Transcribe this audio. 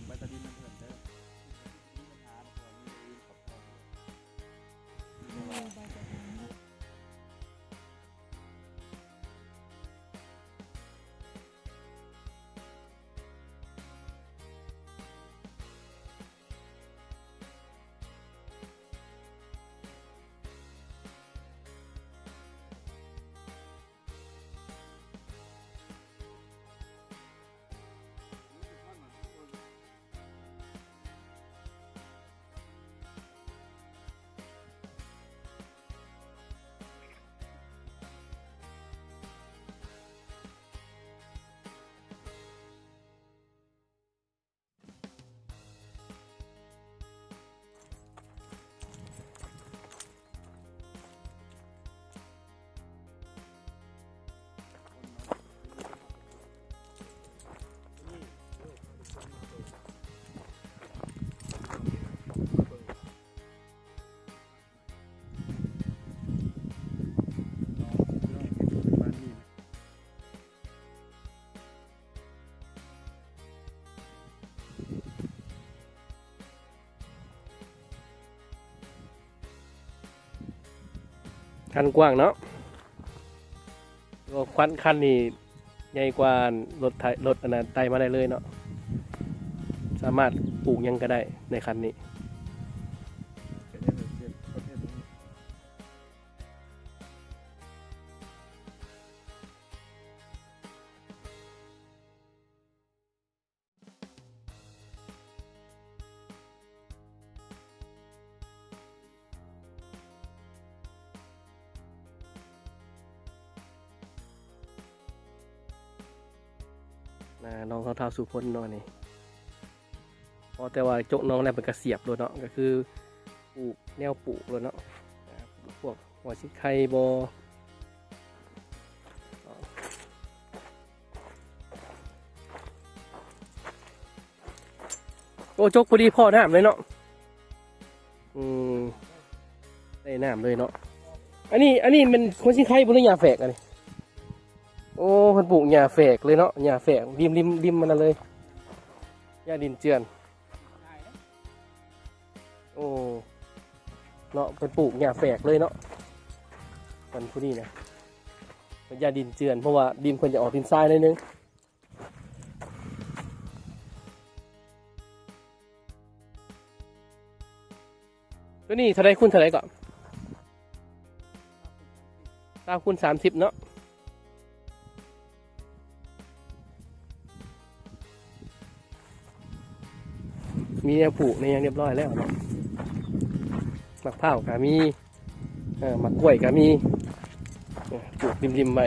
ໄປຕະດິນນຳເພິ່ນເດີ ມີບັນຫາ ເພາະວ່າມີໄດ້ຍິນຂອບຄອນ. ຄັນກວ້າງເນາະ. ໂອ້ ຄັນ ຄັນນີ້ໃຫຍ່ກວ່າລົດໄຖ ລົດອັນນັ້ນໄຕ່ມາໄດ້ເລີຍເນາະ. ສາມາດປູກຫຍັງກໍໄດ້ໃນຄັນນີ້. ນານ້ອງເຖົ້າສຸພົນເນາະນີ້. ເພາະແຕ່ວ່າຈົກໜອງແລ້ວເພິ່ນກະສຽບໂລດເນາະ ກະຄືປູກແນວປູກໂລດເນາະ. ອາ ປູກພວກຫົວຊິງໄຄບໍ. ໂອ້ ຈົກພໍດີພໍນ້ຳເລີຍເນາະ. ອືມ ໄດ້ນ້ຳເລີຍເນາະ. ອັນນີ້ ອັນນີ້ແມ່ນຫົວຊິງໄຄບໍ່ ຫຼືຫຍ້າແຝກອັນນີ້? ໂອ້ ເພິ່ນປູກຫຍ້າແຝກເລີຍເນາະ ຫຍ້າແຝກລິມ ລິມ ລິມມັນນັ້ນເລີຍ ຫຍ້າດິນເຈື່ອນ. ໂອ້ ເນາະ ເພິ່ນປູກຫຍ້າແຝກເລີຍເນາະ ເພິ່ນຜູ້ນີ້ນະ ເພິ່ນຢ້ານດິນເຈື່ອນ ເພາະວ່າດິນເພິ່ນຈະອອກດິນຊາຍໜ້ອຍໜຶ່ງ. ໂຕນີ້ເທົ່າໃດຄູນເທົ່າໃດເກາະ? ຊາວຄູນສາມສິບເນາະ. ມີແນວປູກແນວຫຍັງຮຽບຮ້ອຍແລ້ວເນາະ. ໝາກພ້າວກະມີ ເອີ ໝາກກ້ວຍກະມີ ເອີ ປູກລິມໆໄວ້.